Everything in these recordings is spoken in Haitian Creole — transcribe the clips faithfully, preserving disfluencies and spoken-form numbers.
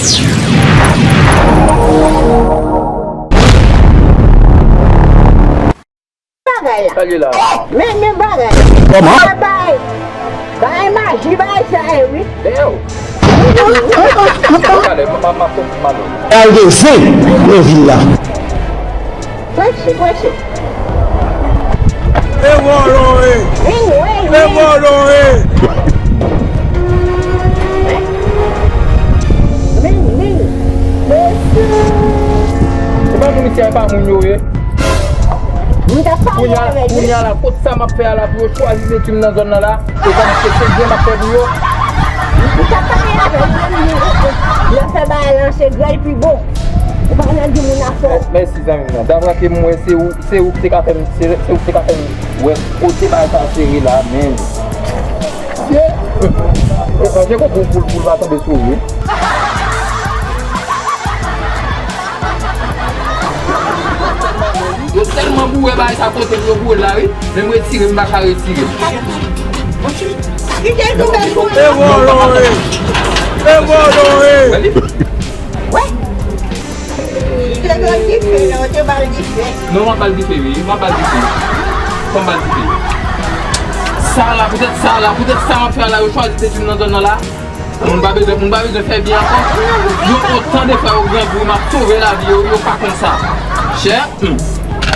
Bagay la. Sa l ye la? Men, men bagay la. Kòman? Sa bay, bay maji, bay sa yo, wi. Dèyè w. Talè, m ap, m ap, m ap, m ap. Al gen zen nan vil la. Prese, prese. E vòlò e! Vin, wi, wi. E vòlò e! Vin, vin. Mesye. Se pa moun isi a, e pa moun yo ye. M t ap pale avè l. Kounye a la, kot sa m ap fè a la pou yo chwazi detwi m nan zòn nan la? E kòm se, se byen m ap fè pou yo. M t ap pale avè l, m di, yo fè bagay lan sekrè l pi bon. Ou pa nan di moun afè w. Mèsi zanmi m nan. Daprè ke m wè se ou, se ou ki te ka fè m, se, se ou ki te ka fè m wè kote bagay sa sere la, men. Mesye. E, e, je kou pou, pou, pou l pa tonbe sou ou, wi. Yo tèlman boure bagay sa kote pou yo boure la, wi. Men m retire, m pa ka retire. E vòlò e! E vòlò e! Wè li? Wè. Te gen dife, non, te ba l dife. Non, m ap ba l dife, wi. M ap ba l dife. Fò m ba l dife. Sa la, poutèt sa la, poutèt sa m ap fè a la, yo chwazi detwi m nan zòn nan la. Moun pa bezwen, moun pa bezwen fè byen ankò. Yo otan de fwa yo grangou, m ap sove lavi yo, yo pa konn sa. Chè, hmm.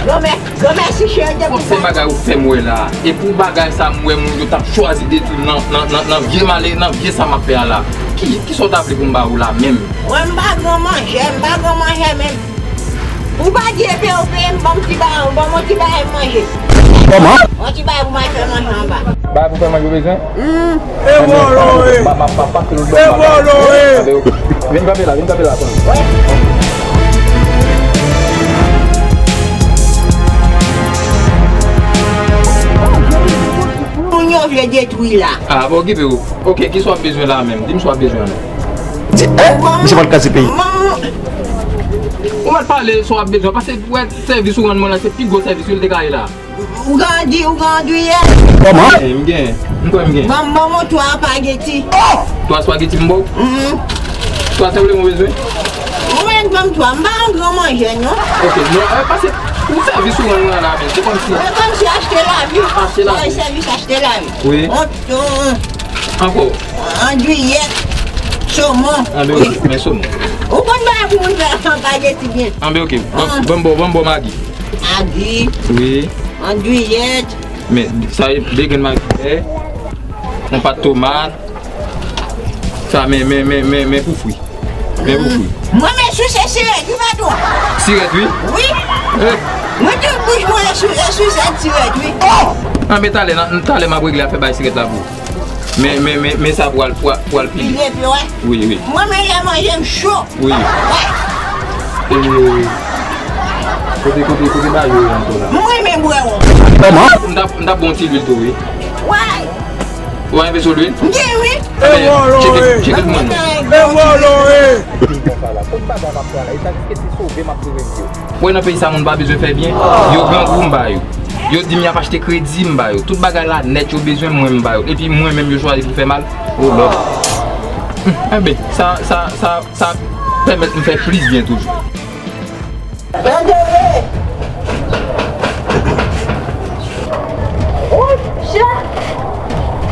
Granmè, granmèsi chè de pou sa. Se bagay ou fè m wè la. E pou bagay sa, m wè moun yo t ap chwazi detwi m nan, nan, nan, nan vye male, nan vye sa m ap fè a la. Ki, ki sa w ta vle pou m ba ou la menm? Mwen, m pa gran manjè, m pa gran manjè menm. Ou pa di epe, epe, m ban m ti bagay, ban m yon ti bagay manje. Kòman? Yon ti bagay pou m al fè manje anba. Bagay pou fè manje ou bezwen? Hmm. E vòlò e! M ap, m ap, m ap pase l. E vòlò e! Vin kanpe la, vin kanpe la, konn. Wè. Moun yo vle detwi la. Ah, bon, okipe w. Ok, kisa w ap bezwen la menm? Di m sa w ap bezwen la. Di, eh, misye pral kraze peyi. Ou mèt pale sa w ap bezwen, paske wè sèvis ou rann mwen la, se pi gwo sèvis wi l te ka ye la. Ou gen andi, ou gen andiyèt. Kòman? Eh, m gen, m kwè m gen. Ban m, ban m yon twa espageti. Twa espageti m ba w? Mhm. Twa sèl ou bezwen? Mwen ban m twa, m pa yon gran manjè non. Ok, non, eh, paske pou sèvis ou rann mwen la, men se kòmsi. Se kòmsi achte lavi. Achte lavi. Sèvis achte lavi. Wi. Yon, yon, Ankò. Andiyèt. Somon. Anben, ok, men somon. Ou konn bagay pou moun fè espageti byen. Anben, ok. Ban, ban m ba w, ban m ba w magi. Magi. Wi. Andiyèt. Men, sa e de grenn magi vè. Yon pat tomat. Sa, men, men, men, men, men pou fri. Men pou fri. Mwen, men sou se sirèt, wi, patwon. Sirèt, wi? Wi. Eh. Mwen tout bouch mwen e sou, e sou sèt sirèt, wi. Oh! Anben, talè, nan, talè m ap regle afè bay sirèt la pou ou. Men, men, men, men sa pou al, pou al, pou al pile. Pile pi, wè. Wi, wi. Mwen, men lè manje m cho. Wi. Wè. E, kote, kote, kote mayo yo ankò la? Mwen, men bwè won. Kòman? M t ap, m t ap ba w yon ti lwil tou, wi. Wè. Ou pa enpe sou lwil? M gen, wi. E vòlò e! Tcheke, tcheke l pou mwen non. E vòlò e! Konsa la, konn bagay m ap fè la, e sa jiske se sove m ap sove m yo. Ou wè nan peyi sa moun pa bezwen fè byen, yo grangou m ba yo. Yo di m y ap achte kredi m ba yo. Tout bagay la nèt yo bezwen mwen m ba yo. Epi mwen menm yo chwazi pou fè mal. Oh Lord. Enben, sa, sa, sa, sa pèmèt m fè plis byen toujou. Tande wi! Ou, chè!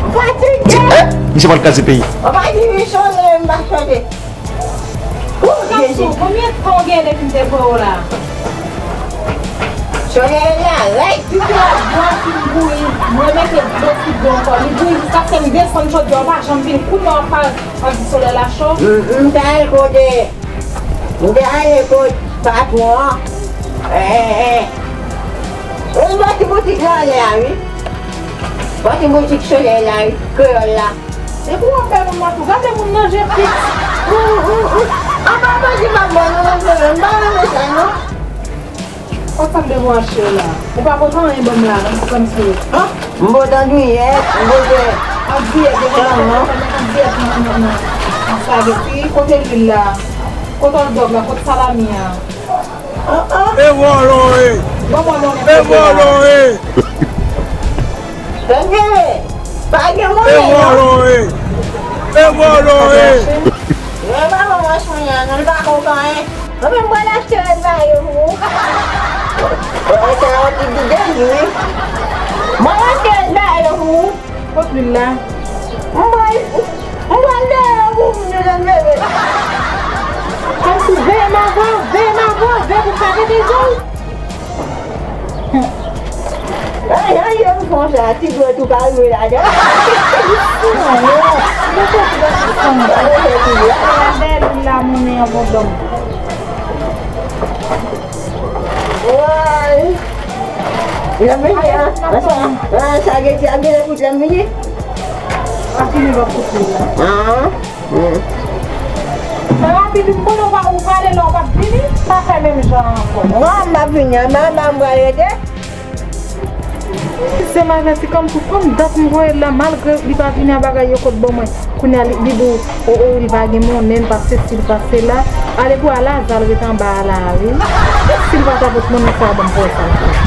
M fatige! Eh, misye pral kraze peyi. Ou pa di wi chole, m pa chole. Ou, Jezi. Konbyen tan w gen depi m te voye w la? Chole la, rèd. Pitit la bouyi, mwen mete dlo sou dlo ankò. Li bouyi jiskaske m desann chodyè a, w pa janm vin. Kounye a w ap pale, w ap di solèy la cho. M, m ta al kote M te ale kot patwon an. Eh, eh, eh. E bò ti boutik la anlè a, wi. Bò ti boutik Solèy la, wi. Kreyòl la. Se pou w ap bay moun nan tou. Gade moun nan je fiks. Ou, ou, ou. An pa bandi m ap ba nou, m pa renmen sa, non. Kot sa m te branche w la? Ou pa pote anyen ban m la, non, se kòmsi. An? M pote andwiyèt, m pote. Andwiyèt, yo pa pote andwiyèt nan, nan, nan, nan espageti. Kote lwil la? Kote hot dog la? Kote salami a? An, an. E vòlò e! Ban mwen monnen. E vòlò e! Tande, pa gen monnen non. E vòlò e! E vòlò e! Mwen pa ban mwen Mwen, non, li pa konprann. Mwen menm, mwen achte rèd mayo pou ou. Mwen sa yon ti bidon, wi. Mwen achte rèd mayo pou ou. Kot lwil la? Mwen, mwen deyò pou moun yo jwenn bebe. Kòmsi veye m avè w, veye m avè w, veye pou m pa rete jwenn. Ay, ay, yo fon sa, ti dwèt ou ka rive ladan. Mwen soti bò sou fon. Gade lwil la, moun nan yon bon dòm. Woy. Lè m vini an, sa, sa, sa gen ti a gen kout lè m vini. A fini lòt kote la. Ah. Hmm. Sa rapid, m konnen w pa, ou prale la, w p ap vini, pa fè menm jan ankò. Mwen, m ap vini an, mwen, mwen, m prale rete. Se m avèti kòm pou fanm, dat m voye l la, malgre li pa vini a bagay yo kot bò mwen. Kounye a, li, li di w, o, o, li pa gen monnen, li pa sesi, li pa sela. Ale pou al aza, l ret anba a la, wi. Si l pa ta pot monnen sa, ban m pou wè sa l fè.